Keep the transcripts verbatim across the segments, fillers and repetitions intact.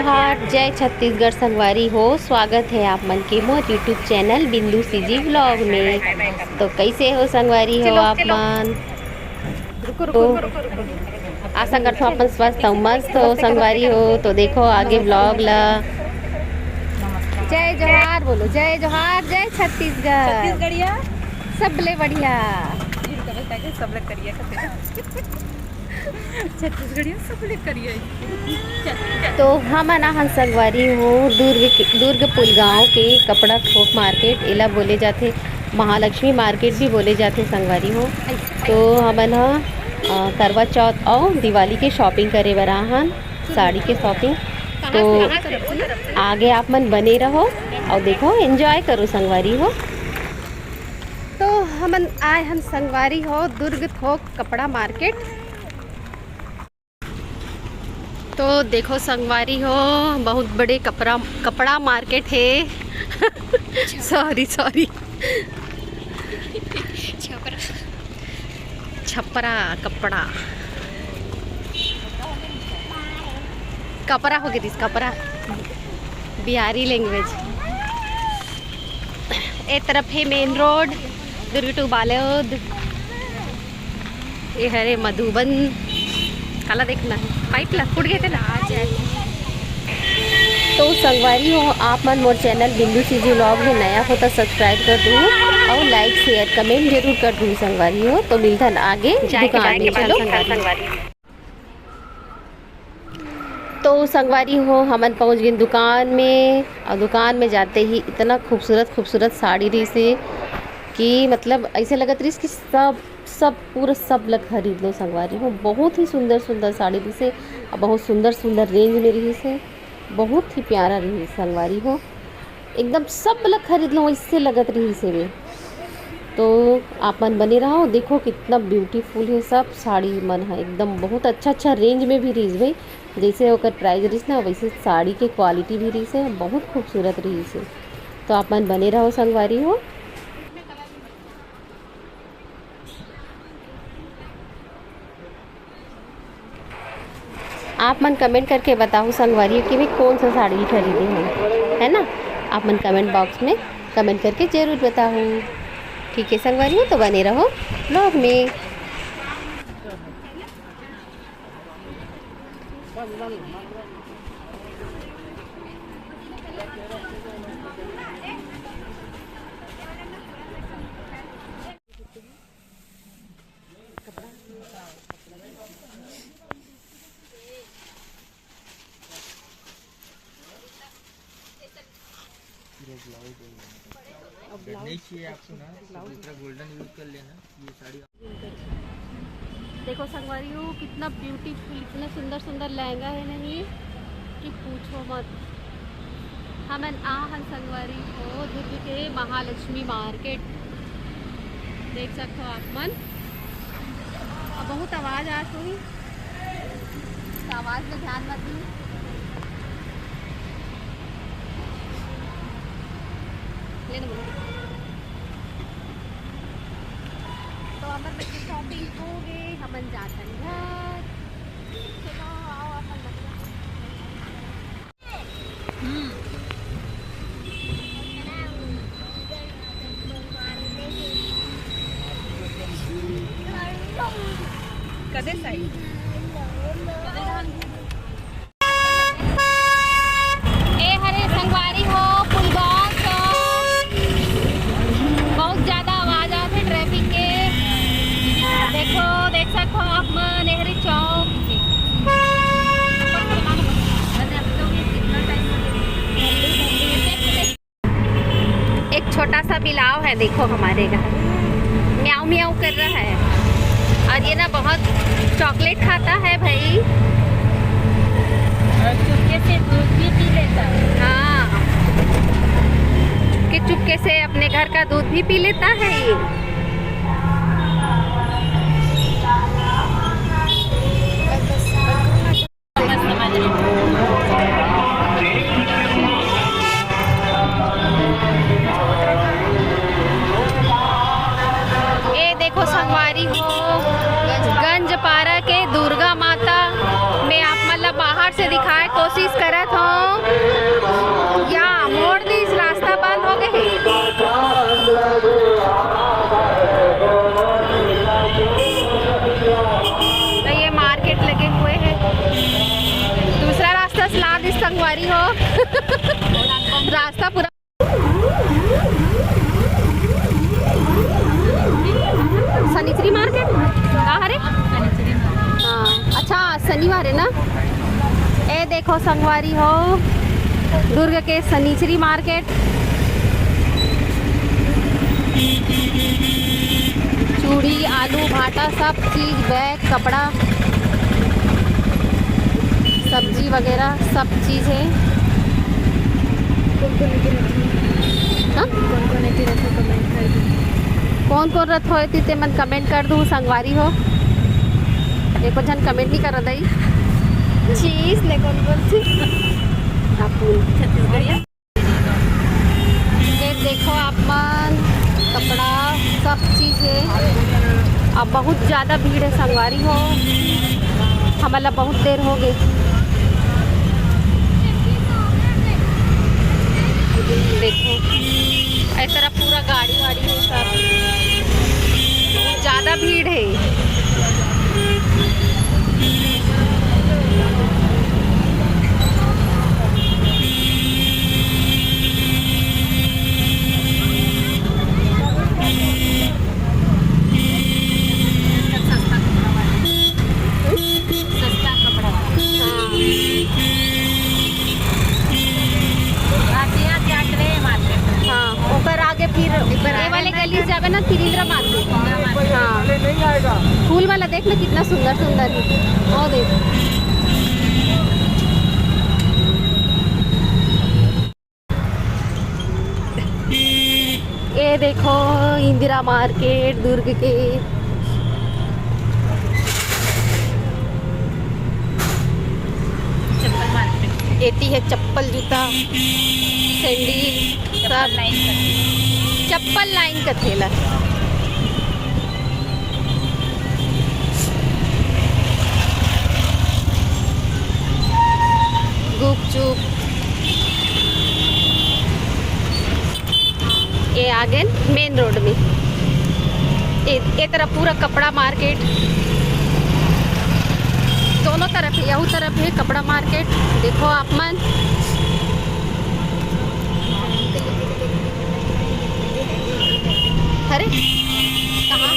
जोहार, जय छत्तीसगढ़ संगवारी हो। स्वागत है आप मन के मोर YouTube चैनल बिंदु सीजी व्लॉग में। तो कैसे हो संगवारी हो आप मन? तो आशा करथों अपन स्वस्थ अउ मस्त हो संगवारी हो। तो देखो आगे व्लॉग ला। जय जोहार बोलो, जय जोहार, जय छत्तीसगढ़। छत्तीसगढ़िया। सबले बढ़िया। सबले करिया। छत्तीसगढ़िया सबले करिया। तो हमन आहन संगवारी हो दुर्ग के, दुर्ग पुलगांव के कपड़ा थोक मार्केट, एला बोले जाथे महालक्ष्मी मार्केट भी बोले जाथे संगवारी हो। तो हमन ह, अ, करवा चौथ अउ दिवाली के शॉपिंग करे बर आहन, साड़ी के शॉपिंग। तो आगे आप मन बने रहो अउ देखो, एंजॉय करो संगवारी हो। तो हमन आए हन संगवारी हो दुर्ग थोक कपड़ा मार्केट। तो देखो संगवारी हो, बहुत बड़े कपड़ा, कपड़ा मार्केट है। Sorry, sorry. छपरा। छपरा कपड़ा। कपड़ा हो गई, कपड़ा। बिहारी लैंग्वेज। ए तरफ है main road, Durg to Balod. ये हरे मधुबन। काला देखना है, पाइप ला फूट गए थे ना। तो संगवारी हो, आप मन मोर चैनल बिंदु सीजी व्लॉग में नया हो तो सब्सक्राइब कर दू अउ लाइक, शेयर, कमेंट जरूर कर दू संगवारी हो। तो मिलथन आगे दुकान में। चलो। तो संगवारी हो, हमन पहुंच गए दुकान में, और दुकान में जाते ही इतना खूबसूरत खूबसूरत साड़ी रहिस हे कि मतलब ऐसे लगत रहिस कि सब, सब, पूरा सब ला खरीद लो संगवारी हो। बहुत ही सुंदर सुंदर साड़ी रहिस हे, और बहुत सुंदर सुंदर रेंज में रहिस हे, बहुत ही प्यारा रहिस संगवारी हो। एकदम सब ला खरीद लो, ऐसे लगत रहिस हे। तो आप मन बने रहो, देखो कितना ब्यूटीफुल है सब साड़ी मन है, एकदम बहुत अच्छा अच्छा रेंज में भी रहिस भाई। जैसे ओकर प्राइस रहिस ना, वैसे साड़ी के क्वालिटी भी रहिस है, बहुत खूबसूरत रहिस है। तो आप मन बने रहो संगवारी हो। आप मन कमेंट करके बताओ संगवारी हो कि मैं कौन सा साड़ी खरीदी हूँ, है ना? आप मन कमेंट बॉक्स में कमेंट करके जरूर बताओ। ठीक है संगवारी हो, तो बने रहो व्लॉग में। पूरा ब्लाउज है। अगर नहीं चाहिए आपको ना, तो दूसरा गोल्डन यूज़ कर लेना। ये साड़ी देखो संगवारी हो, कितना ब्यूटीफुल, इतना सुंदर सुंदर लहंगा है नहीं कि पूछो मत। हमन आहन संगवारी हो दुर्ग के महालक्ष्मी मार्केट, देख सकते हो आप मन। अब बहुत आवाज़ आ रही, तो आवाज़ में ध्यान मत दो। ले ना बोलो। तो हमर बच्चे शॉपिंग हो गए, हमन जाथन घर। चलो आओ अपन बच्चे। हम्म। कदे साइड? कदे धान? ए हरे संगवारी हो, पुलगांव तो बहुत ज्यादा आवाज आथे ट्रैफिक के। देखो, देख सकथो आप मन, ए हरे चौक। एक छोटा सा बिलाव है, देखो हमारे घर म्याऊ म्याऊ कर रहा है। और ये ना बहुत चॉकलेट खाता है भाई। और चुपके से दूध भी पी लेता है। हाँ, कि चुपके से अपने घर का दूध भी पी लेता है ये। ए देखो संगवारी हो, गंजपारा के दुर्गा माता में आप मन ला बाहर से दिखाए कोशिश करत हो। शनिवार है ना। ए देखो संगवारी हो, दुर्ग के सनीचरी मार्केट, चूड़ी, आलू, भाटा, सब चीज, बैग, कपड़ा, सब्जी वगैरह सब चीज है। कौन कौन एती रथे? हाँ? कौन कौन एती रथे, कमेंट कर दो। कौन कौन रथ होए ती ते मन कमेंट कर दू संगवारी हो। एको झन कमेंट नहीं कर रहा दई। चीज ने कौन कौन सी? आप छत्तीसगढ़िया। ये देखो आप मन, कपड़ा सब चीज है। अब बहुत ज्यादा भीड़ है संगवारी हो, हमला बहुत देर हो गए। देखो, इस तरफ पूरा गाड़ी वाड़ी है सब, बहुत ज्यादा भीड़ है। सस्ता कपड़ा वाला। सस्ता कपड़ा वाला। हाँ। आसिया जाट रहे मार्केट। हाँ, ओकर आगे फिर ये वाले गली से जाबे ना, तिरिंद्रा मार्केट। हाँ। फूल वाला देख ना, कितना सुंदर सुंदर है। वो देख। ये देखो इंदिरा मार्केट दुर्ग के। चप्पल मार्केट। एती है चप्पल, जूता, सैंडल, सब। चप्पल लाइन का ठेला। गुपचुप। ये आ गए मेन रोड में। ये, ये तरफ पूरा कपड़ा मार्केट, दोनों तरफ है, यहू तरफ है कपड़ा मार्केट। देखो आप मन, अरे कहाँ?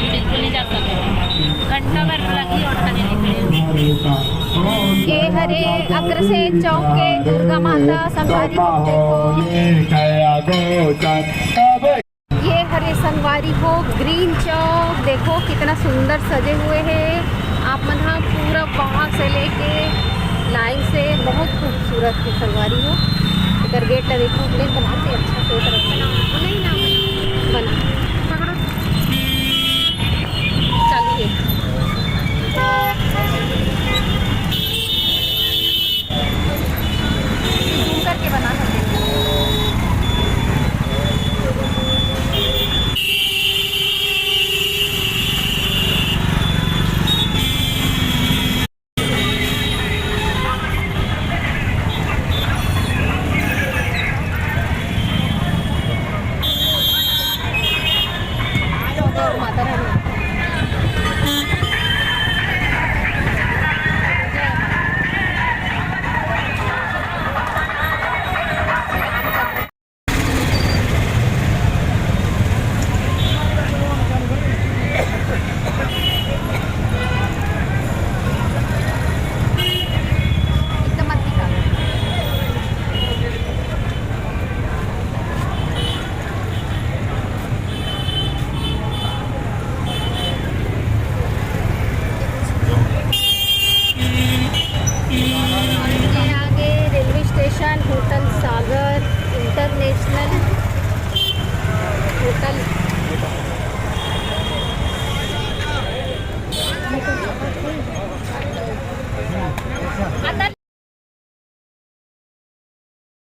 बिल्कुल नहीं जा सकते, घंटा भर लगी और खाने निकले। ये हरे अग्रसेन चौक के दुर्गा माता संगवारी हो, देखो। ये हरे संगवारी हो ग्रीन चौक, देखो कितना सुंदर सजे हुए हैं। आप मन ह पूरा वहाँ से लेके लाइन से, बहुत खूबसूरत है संगवारी हो। एकर गेट ला देखो, एकदम